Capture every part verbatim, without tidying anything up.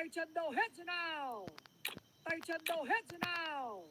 Tay Chan Dawhej Jnau. Tay Chan Dawhej Jnau.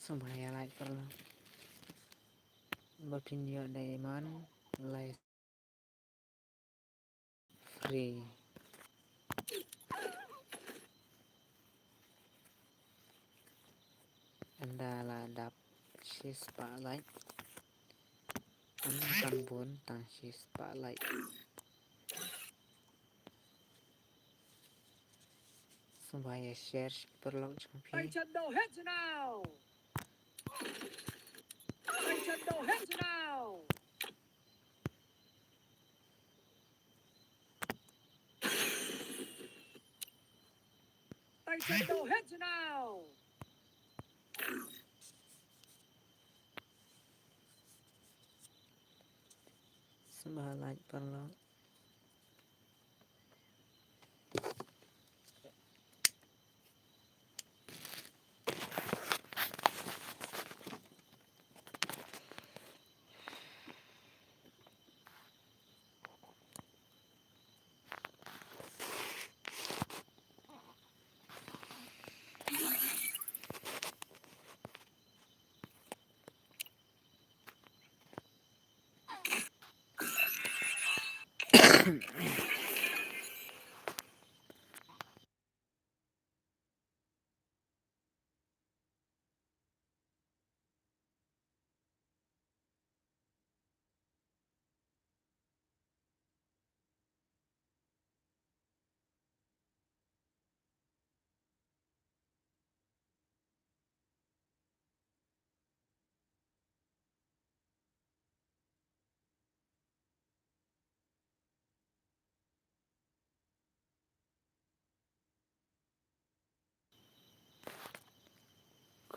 Sngewbha ïa like paralok. Ba phin ïoh diamond lai free. Ynda la dap shispah like. Ynda tang bun tang shispah like. Sngewbha ïa share sha ki paralok jong phi. Tay Chan Dawhej Jnau. Tay Chan Dawhej Jnau. Tay Chan Dawhej Jnau. Sngewbha like paralok.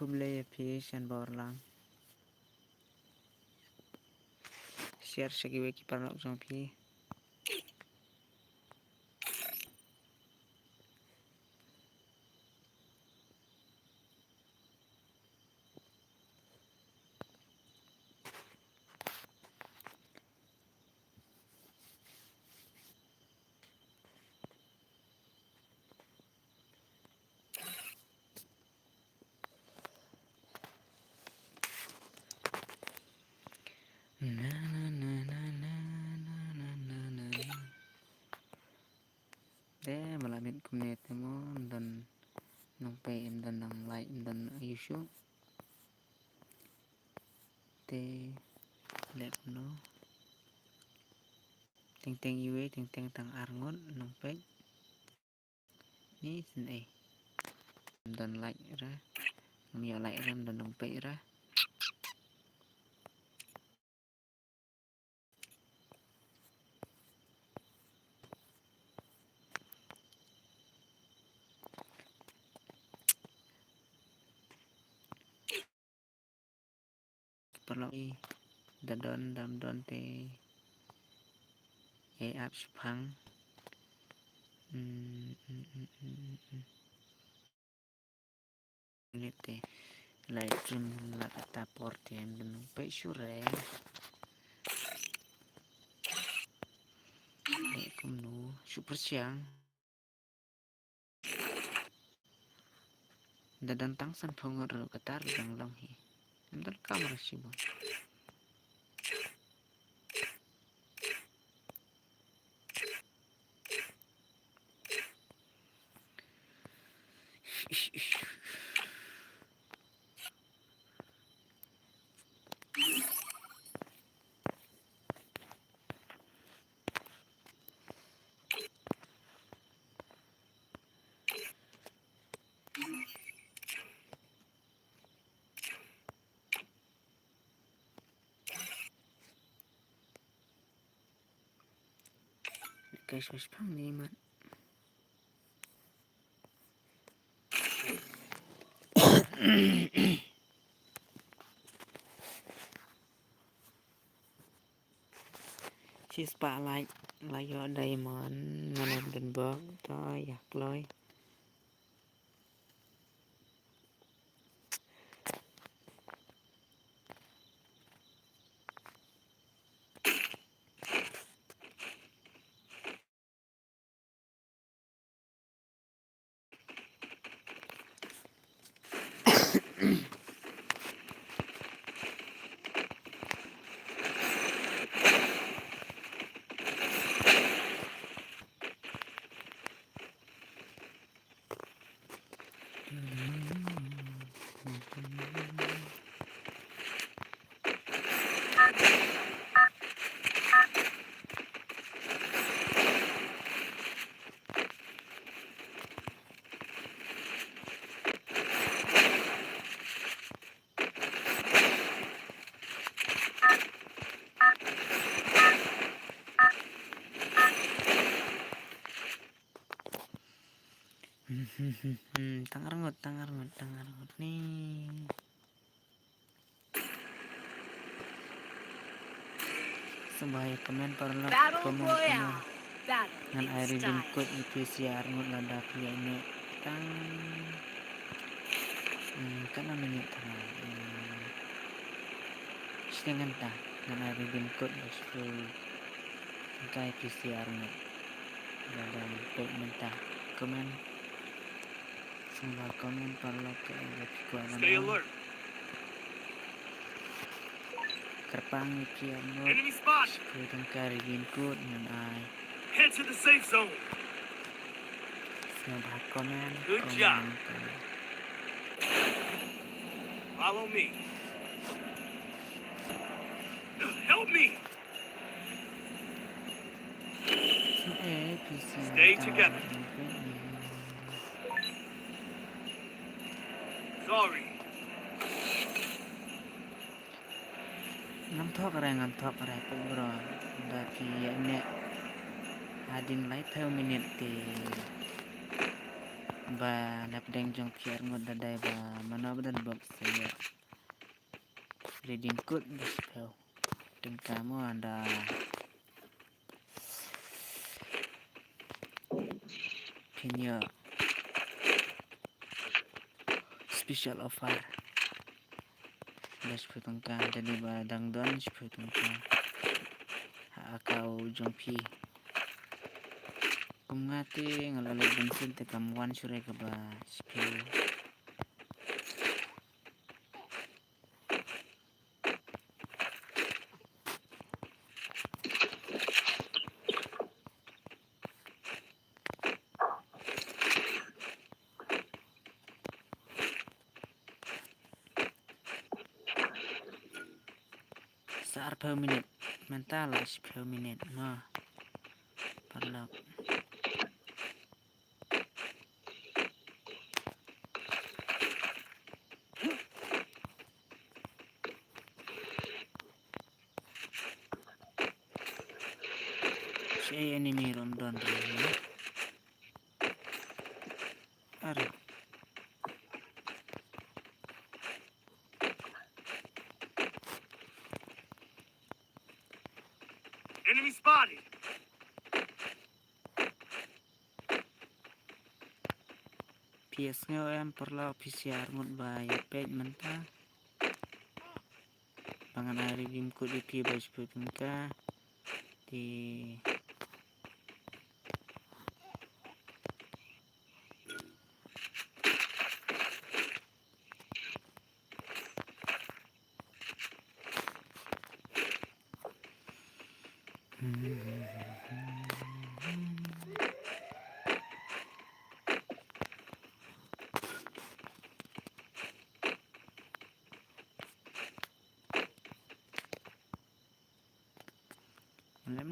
Khublei ïa phi Shanbor Lang. Share sha kiwei ki paralok jong phi. Na, na, na. Te, ba la miet kumne te mo, ym don nongpeit, ym don nang like, ym don aïu shuh. Te, leh kumno. Teng teng iwei, teng teng tang ar ngut nongpeit. Ni sien ei. Ym don like ra. Ngam ïoh like ra, ym don nongpeit ra. Paralok i da don, dam don te ïai ap shaphang. Hmm, hmm, hmm, hmm, hmm, hmm. Minit te live stream la kata por te ym don nongpeit shuh re. Leh kumno shu pyrshang. Da don tang sanphew ngut ruh kata ruh dang long hi. Ym don kamera shibun. Guys, mas pang ni mat. Shispah like, like ïoh diamond, ngan ym don bok, to ïa kloi. Tang arngut, tang arngut, tang arngut ni. Sngewbha ïa comment paralok, comment, comment. Ngan ai redeem code ïa phi shi arngut lada phi ïaineh tang, hmm, katno minit tang, hmm, shiteng kynta ngan ai redeem code ba shiphew tyngka ïa phi shi arngut. Lada peit mynta comment. Sngewbha comment paralok kaei ba phi kwah ban ai. Kyrpang ïa phi arngut. Enemy spot. Shiphew tyngka redeem code ngan ai. Head to the safe zone. Sngewbha comment. Good job. Comment, comment. Follow me. Help me. Stay together. Sorry. Ngam thok re, ngam thok re, puk bro. Da phi ïaineh hadien laiphew minit te ba na pdeng jong phi arngut da dei ba mano ba don bok sa ïoh redeem code ba shiphew tyngka mo da phin ïoh special offer. Ba shiphew tyngka, da dei ba dang don shiphew tyngka ha account jong phi. Kum nga te nga la leh bun sien te kam wan shuh re kaba shiphew. Sa arphew minit, mynta la shiphew minit mo. Paralok. Shi enemy ruh ym don re. Are. Enemy spotted. Phi ïa sngew em paralok, phi shi arngut ba ïa peit mynta. Ba ngan ai redeem code ïa phi ba shiphew tyngka. Te Lem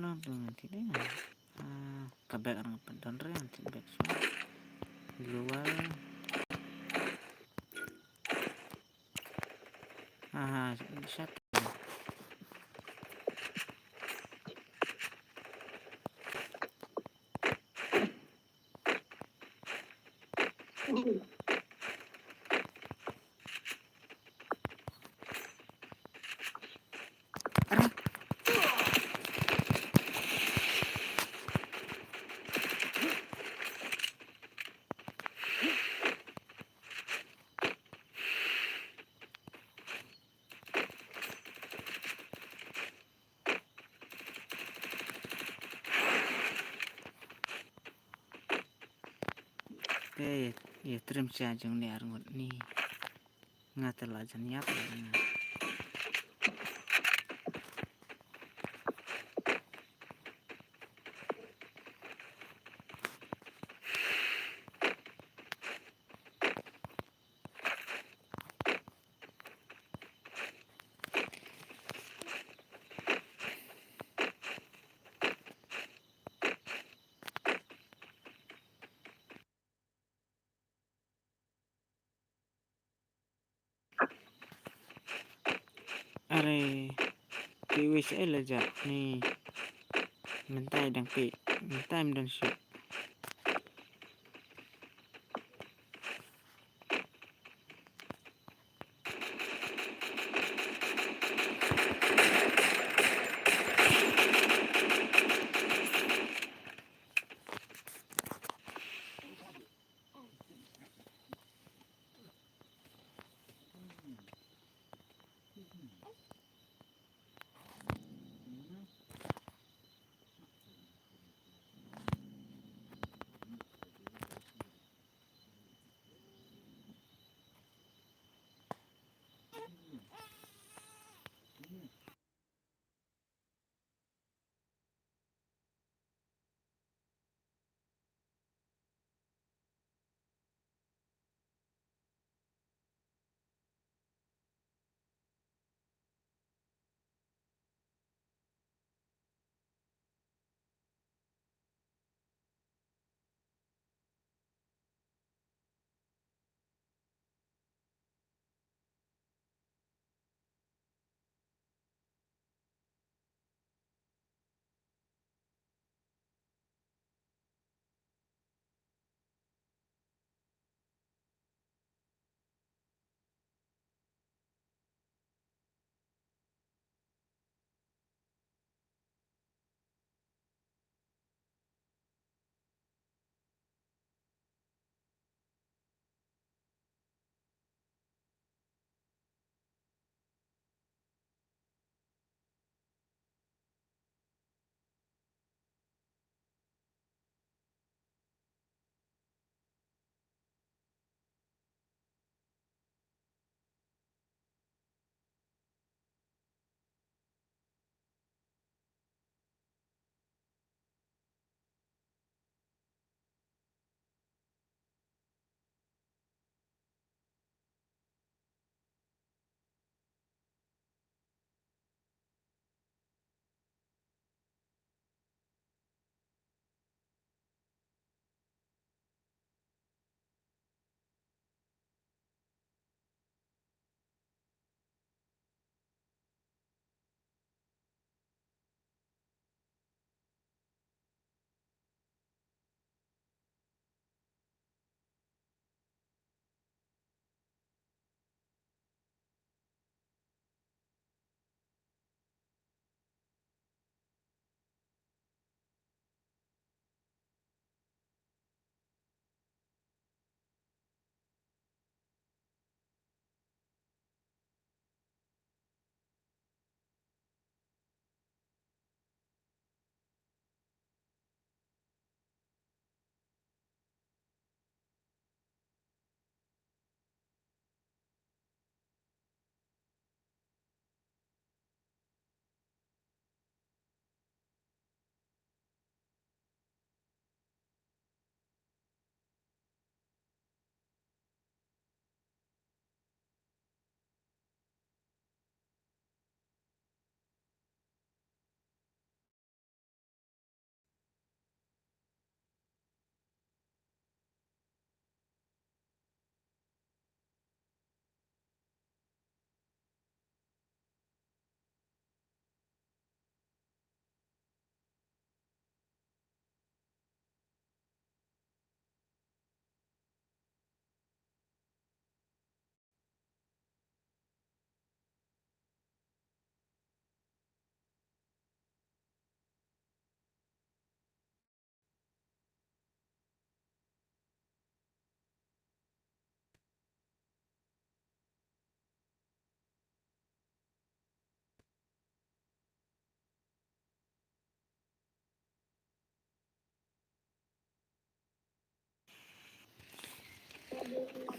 nang tu nanti deh. Ah, ka bag nang pandon re nanti bag semua. Global. Aha, sat. Te, ïa trim sha jong ne arngut ni. Nga te la jan ïap la nga. Are, phi wei sha ei la jat ni. Mynta dang phi, mynta ym don shuh.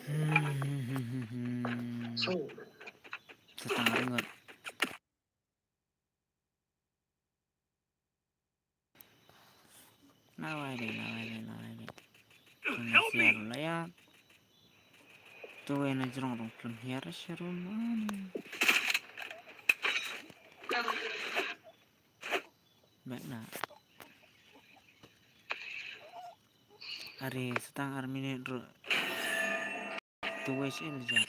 Hmm. Sa tang ar ngut. Lawai de, lawai de, lawai de. Tang siar la ïa. Tu ena jrong rong plun hiar sharum ani. Bad na. Are sa tang ar minit ruh. Tu wei sha el ja.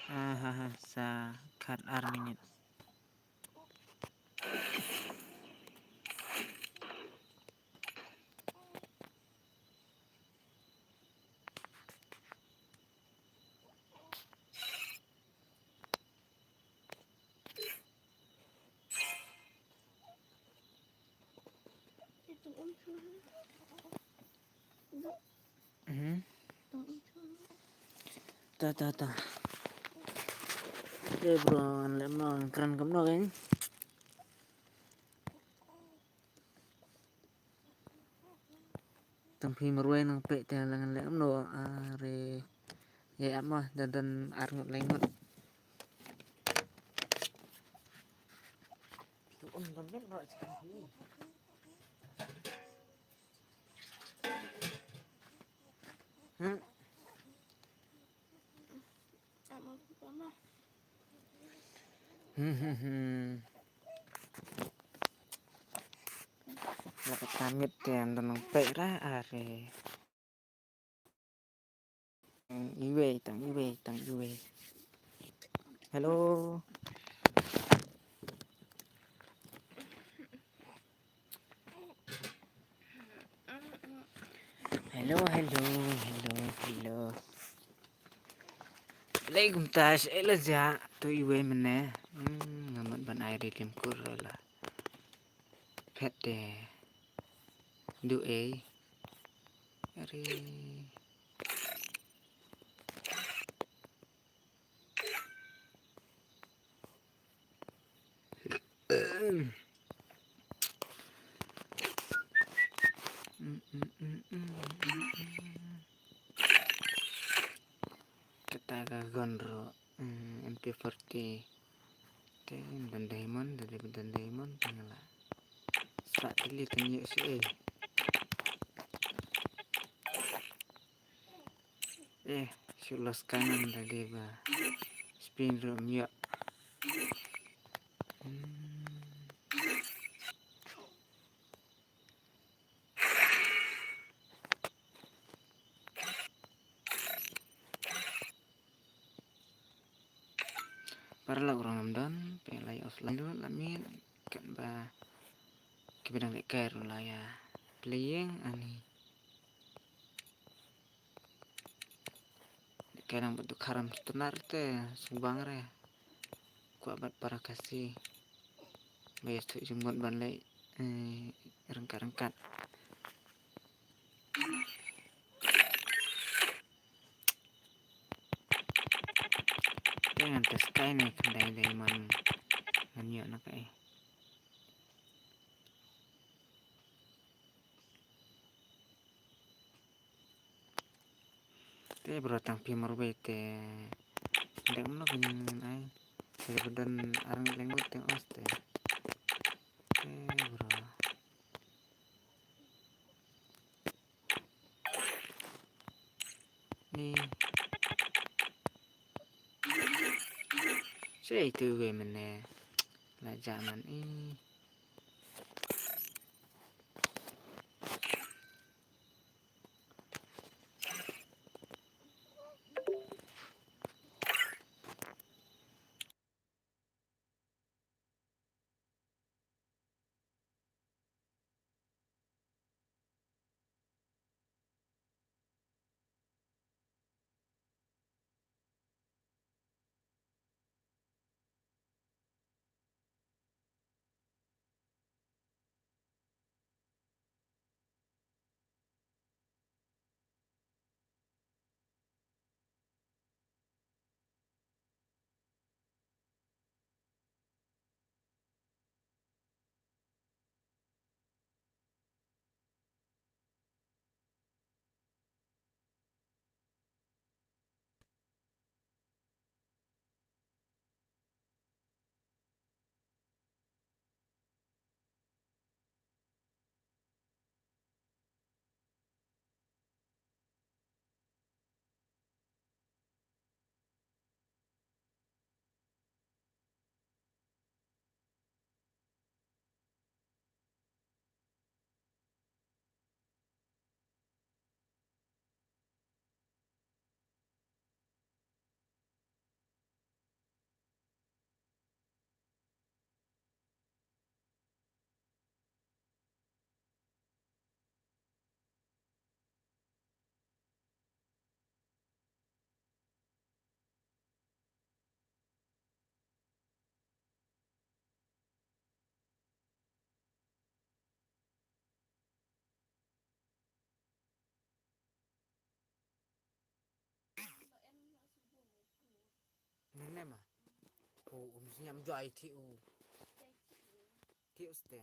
Aha, sa khat ar minit. Mhm. Ta, ta, ta. Eh, bro, ngan leh kumno, ngan kren kumno, kan? Tang phi marwei nang peit te la ngan leh kumno, are. Ïa, ap ma, da don ar ngut lai ngut. Hmm. Hmm, hmm, hmm. La ka tamit te ynda nang peit ra are. Tang iwei, tang iwei, tang iwei. Hello. Hello, hello, hello, hello. Alaikum tash, ela ja, tu iwei mene. Hmm, nga mut ban ai ri lim kur la. Phet de. Du ei. Ari. Kata ka gun ruh, mm, M P forty. Te ym don diamond, da dei ba don diamond te nga la sah tylli tang ïoh shuh ei. Eh, shu los kanan da dei ba spin ruh ym ïoh. Hmm. Paralok ruh ngam don, pynlait offline ruh la mih, katba kiba dang lehkai ruh la ïa playing ani. Lehkai lang bad u Kharam Sutnar te sngewbang re. Kwah bad para Khasi ba ïa shu jingmut ban leh, eh, ryngkat ryngkat. Te ngan test kai ne khyndai diamond ngan ïoh na kaei. Te bro tang phi marwei te dang mano kan ai. Te ba don arngut leng ngut teng os te. Te bro. Ni. Sei tu we mene. La jaman i. Oh, um, senyap jai thiu. Thiu ste.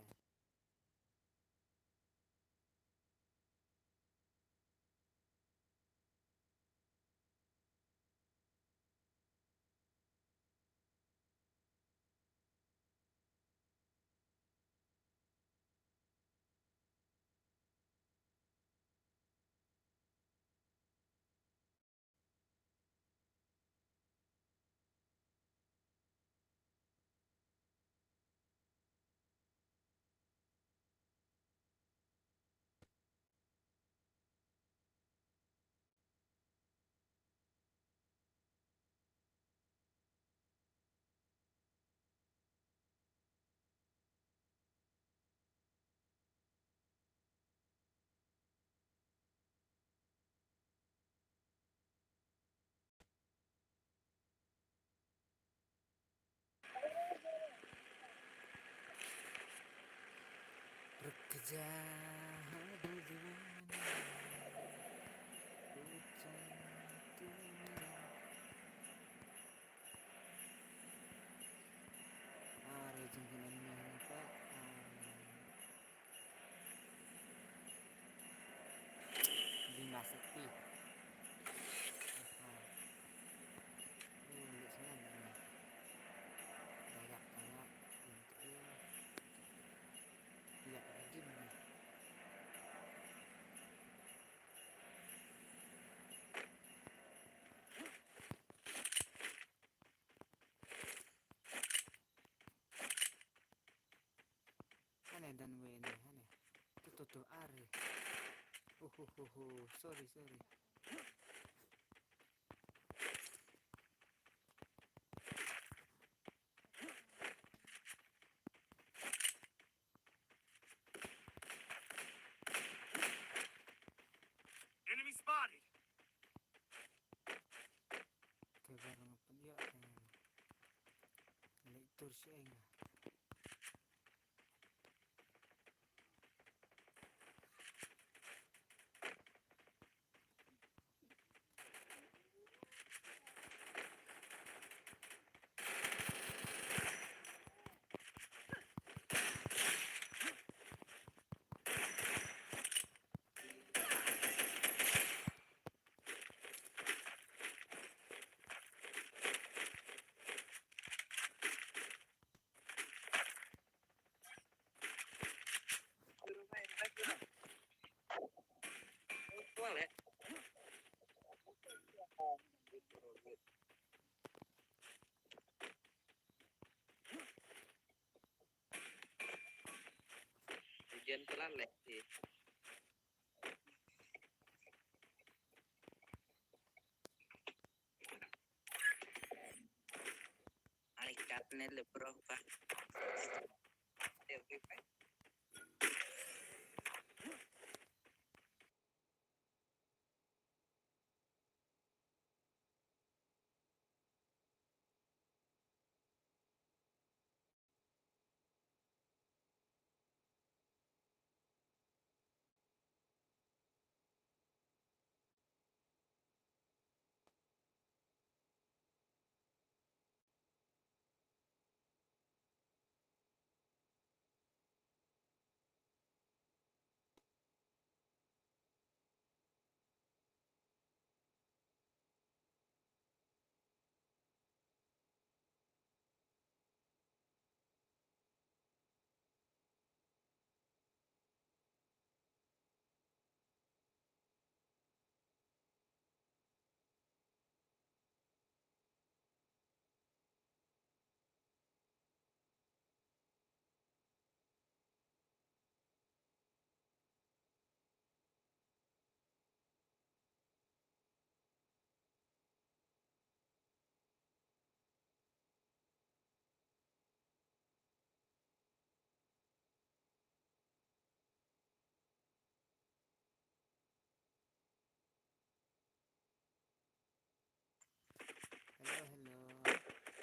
Rukja hadu diwana, kucing tu. Are jingkinin ni pa. Bima sepi. Aha. Oh, lek sana ni. Banyak, banyak. Yang tu. Lihat lagi ni. Hane dan we ne hane. Tu tu tu are. Uhuhuhu. Sorry, sorry. Enemy spotted. Ke barang apa dia? Lek tur shenga. Hujan pelan leh sih. Ai kat ne le bro pa. Hello, hello.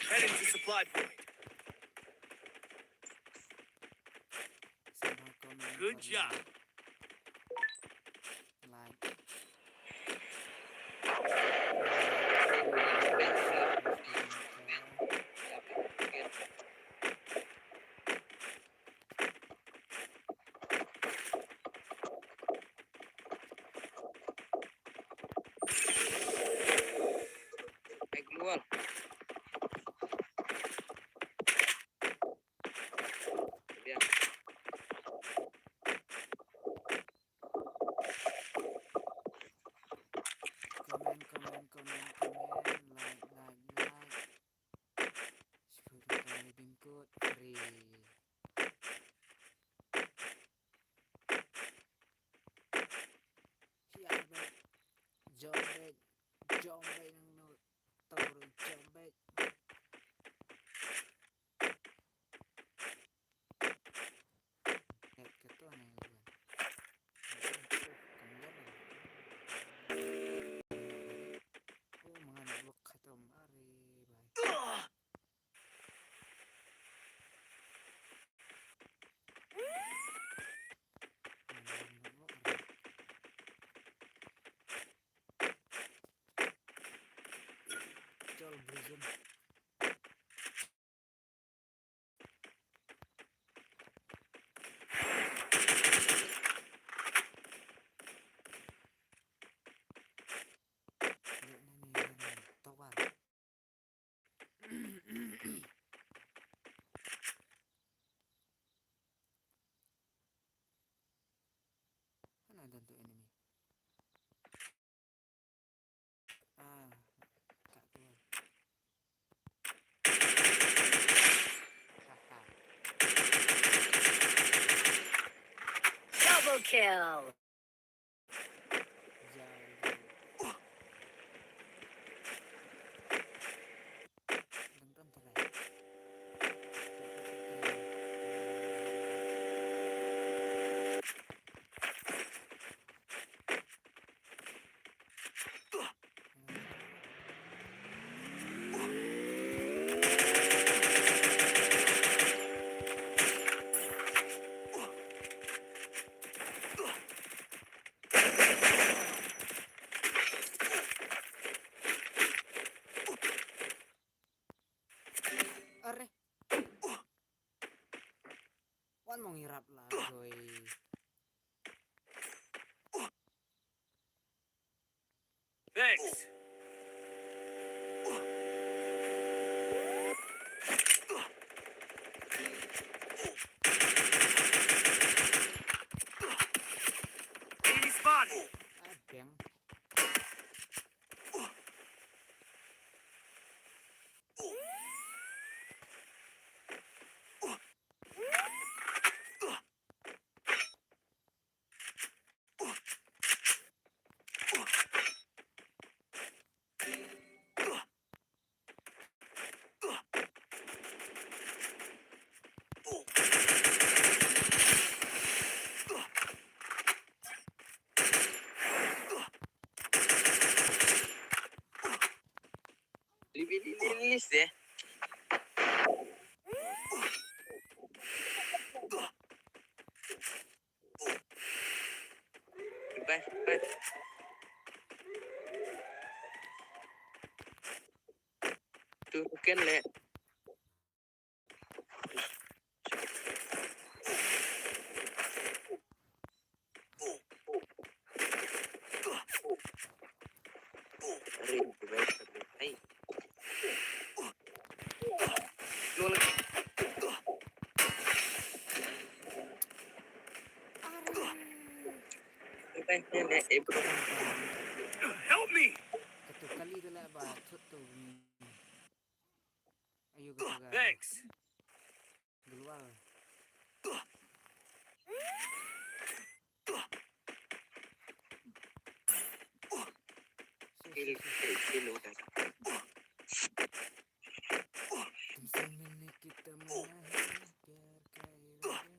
Heading to supply point. Somehow coming. Good job. Like. Zoom. Tower. Hana don tu enemy. Ah, kat tu. Haha. Double kill. Are. Wan mong irap la, Joy. Thanks. Enemy spotted. Ah, bang. Li, li, li, li, li, se. Bye, bye. Tu ken le. Help me! Katu kali tu lah ba thut tu. Ayo katu ga. Thanks. Global. Kill, kill, kill होता है। तुमसे मिलने की तमन्ना है, प्यार का इरादा है।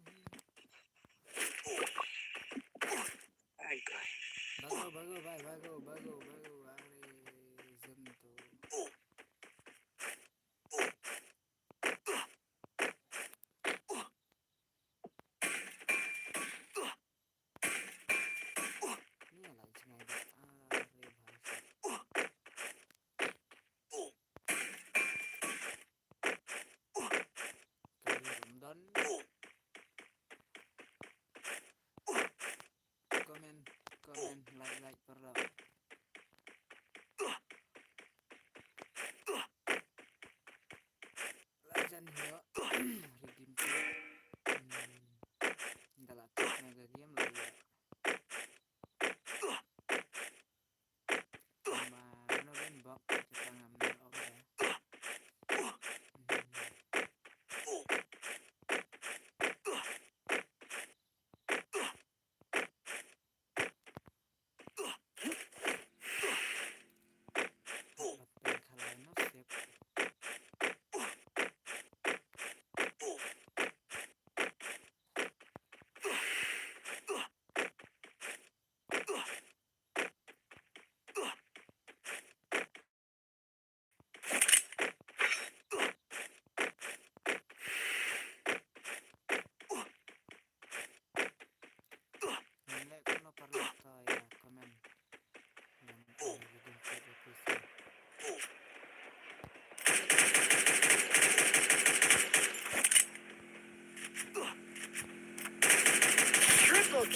Ai, God. Bago, bago, bhai, bago, bago, bago, are, zan to. Ni ala jngai ba, are, bhai.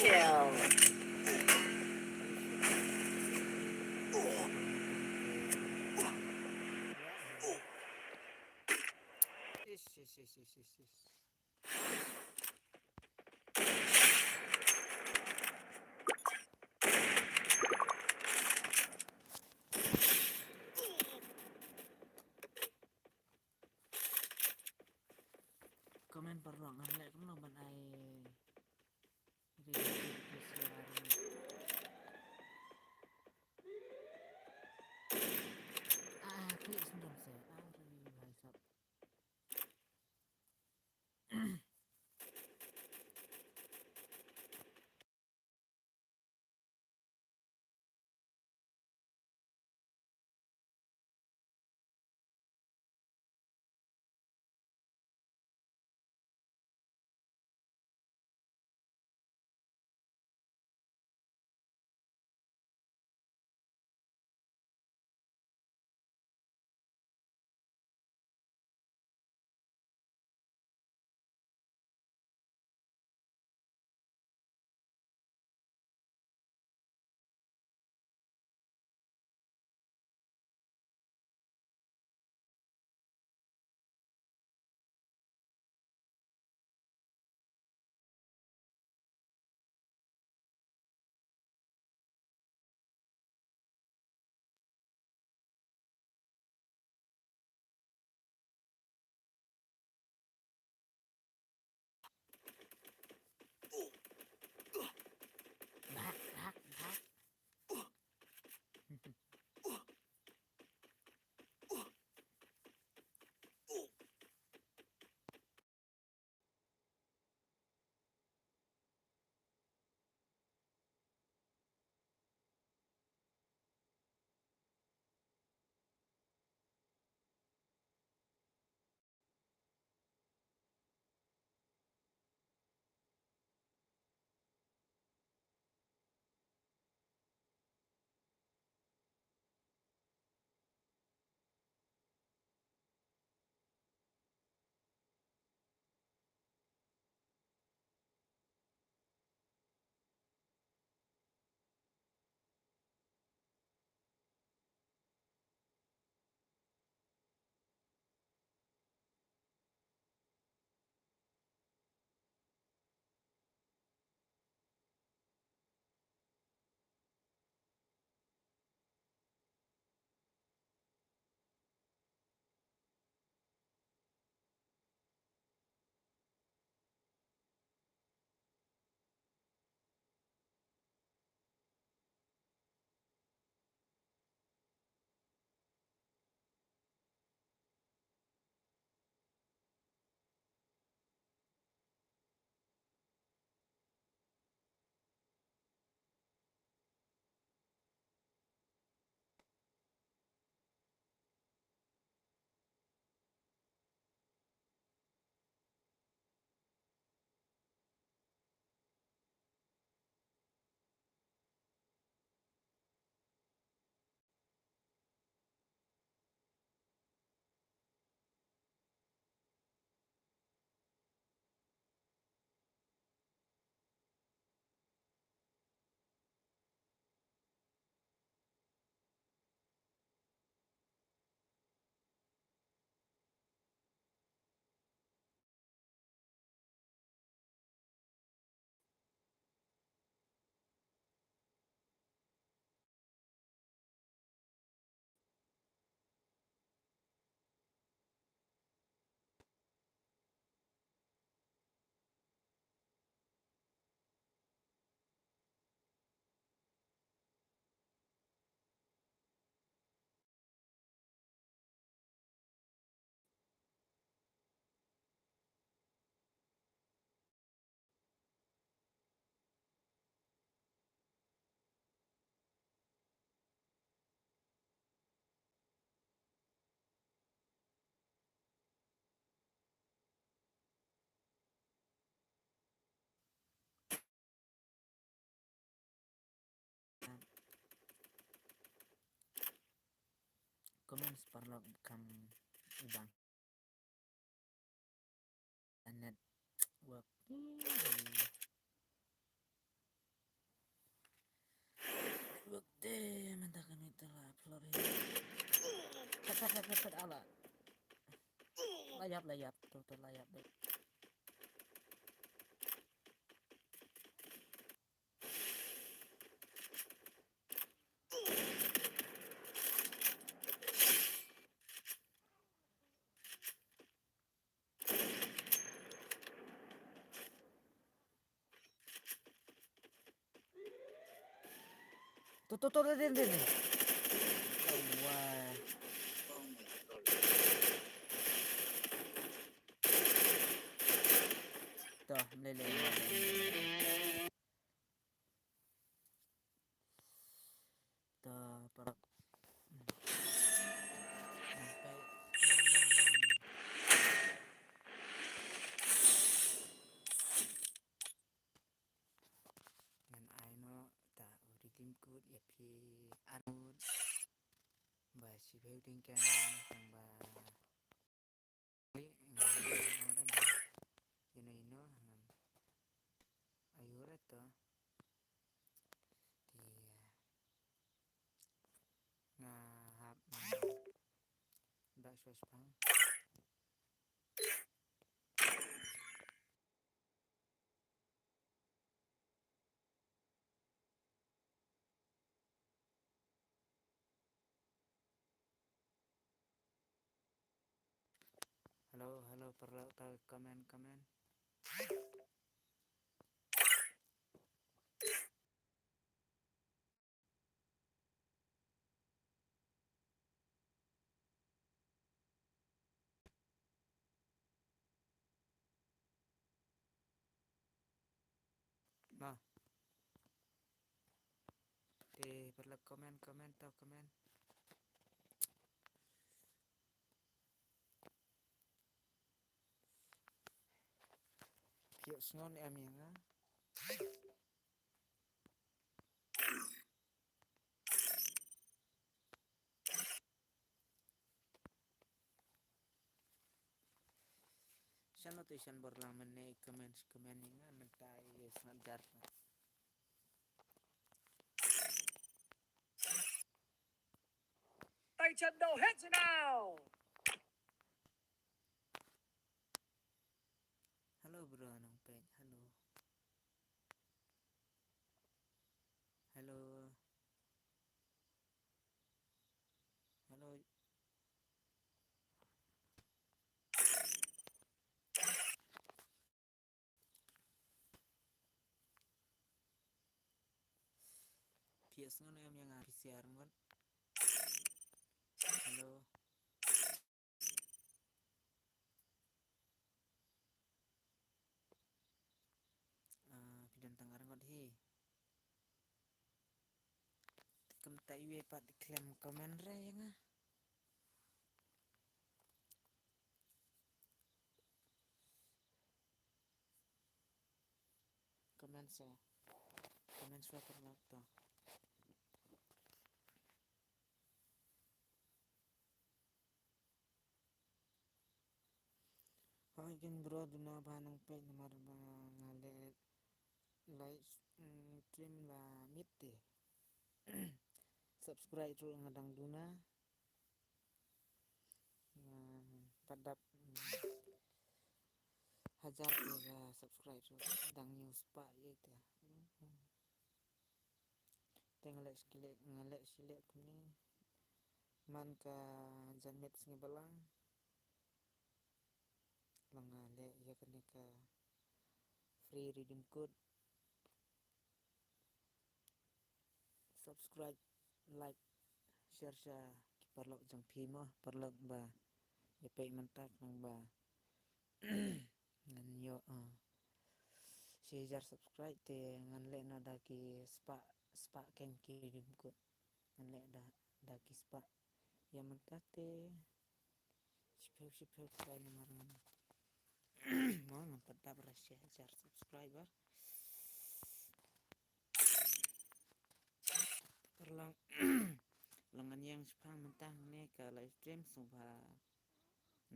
Kill. Comment paralok, ngan leh kumno ban ai ready to share. Ah, klik sendiri saya. Ah, ready, hai sap. Comments paralok kam ibang. Network. Te la phlop hi. Phet, phet, phet, phet, phet, ala. La ïap, la ïap. To, to, la ïap, dei. To, to, to, din, din, din. Wah. To, mlei, mlei, mlei. To, para. Ngan ai noh ta u redeem code ïa phi arngut ba shiphew tyngka tang ba. Ino ino ngam aiu re to. Te nga hap da shuwa shipang. Hello, hello, paralok, ta comment, comment. Ba. Te paralok comment, comment, to comment. Phi ïohsngew ne em ïa nga? Shan notification bar lang mynne, comment, comment ïa nga mynta ïa snap jar. Tay chân đầu hết rồi nào. Hello bro, nang pek. Hello. Hello. Hello. Phi ïohsngew ne em ïa nga, P C R ngon. Hello. Ah, phi don tang ar ngot hi. Te kumta iwei pat i khlem comment re ïa nga. Comment sa. Comment sa paralok to. Hooid keiñ bro, duna ba nang peit namar ba nga leh live, mm, stream la miet te. Subscribe ruh nga dang duna. Nga pat dap, mm, hajar te ba subscribe ruh dang hynñiew spah ïa te. Te nga leh shi leh, nga leh shi leh kumne. Man ka janmiet sngi balang. Lang nga leh ïa kane ka free redeem code. Subscribe, like, share sha ki paralok jong phi mo, paralok ba ïa peit mynta khnang ba ngan ïoh, ah, shi hajar subscribe te ngan leh noh da ki spah, spah keiñ ki redeem code. Ngan leh da, da ki spah. Ïa mynta te shiphew, shiphew trai namar ngan, mo, ngan pat dap ra shi hajar subscriber. Paralok, long ngan ïeng shiphang mynta hangne ka live stream sngewbha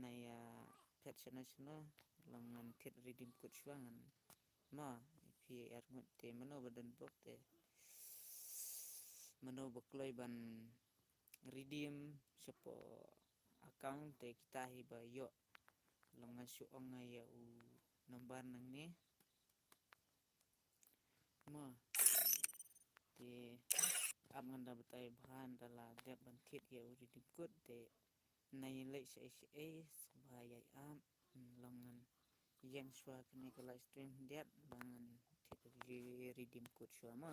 na ïa phet shano shano, long ngan thied redeem code shuwa ngan, mo, phi arngut te mano ba don bok te mano ba kloi ban redeem shapoh account te kita hi ba ïoh. Long ngan shu ong nga ïa u number nangne. Mo. Te ap ngan da batai bha ynda la dep ban thied ïa u redeem code te na ïa leit shaei shaei sngewbha ïai ap. Hmm, long ngan ïeng shuwa kane ka live stream khyndiat ba ngan thied u redeem code shuwa mo.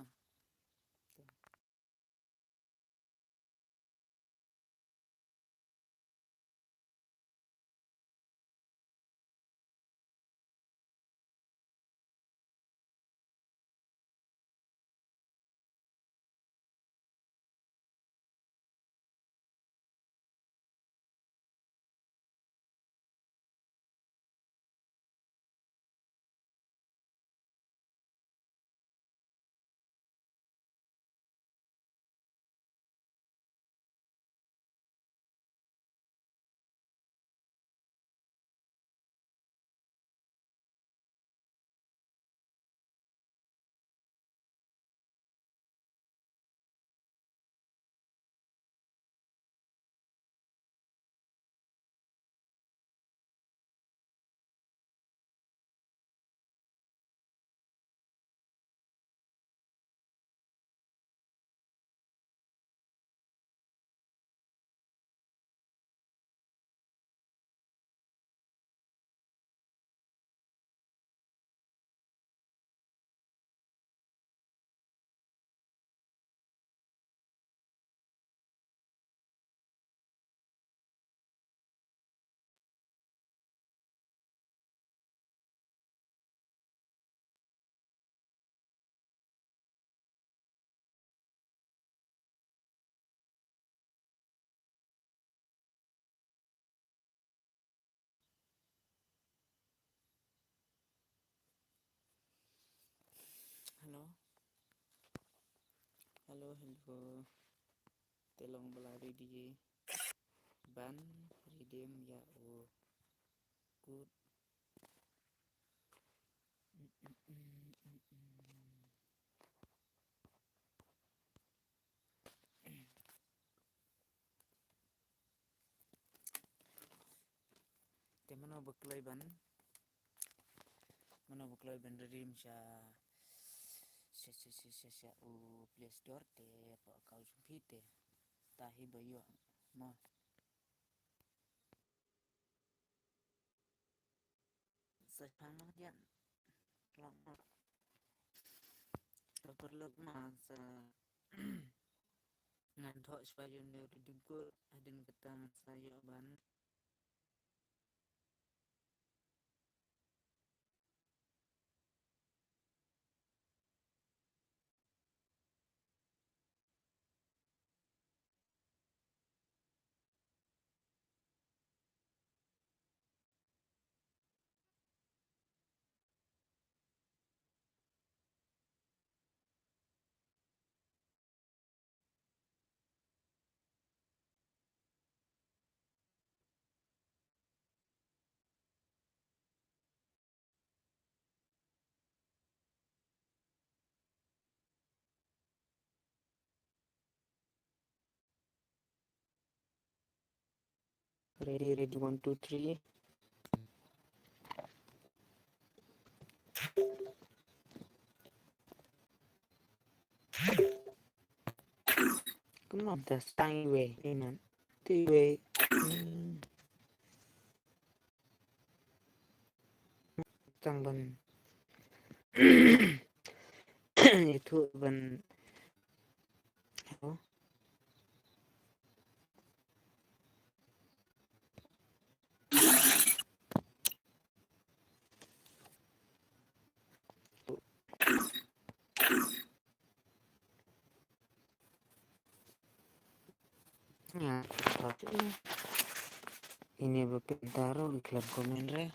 Hello. Hello, hello. Te long ba la ready ban redeem ïa u code. Te mano ba kloi ban, mano ba kloi ban redeem sha, sha, sha, sha, sha, sha u Play Store te hapoh account jong phi te. Ta hi ba ïoh mo. Sa chang ma jan. Long ma. Sa paralok ma sa. Ngan thoh shuwa ïa une u redeem code hadien kata ngan sa ïoh ban. Ready, ready, one, two, three. Come on, the Steinway, amen. T-Way. Tang ban. Itu ban. Hello. Ini ba pynta ruh ki khlem comment re.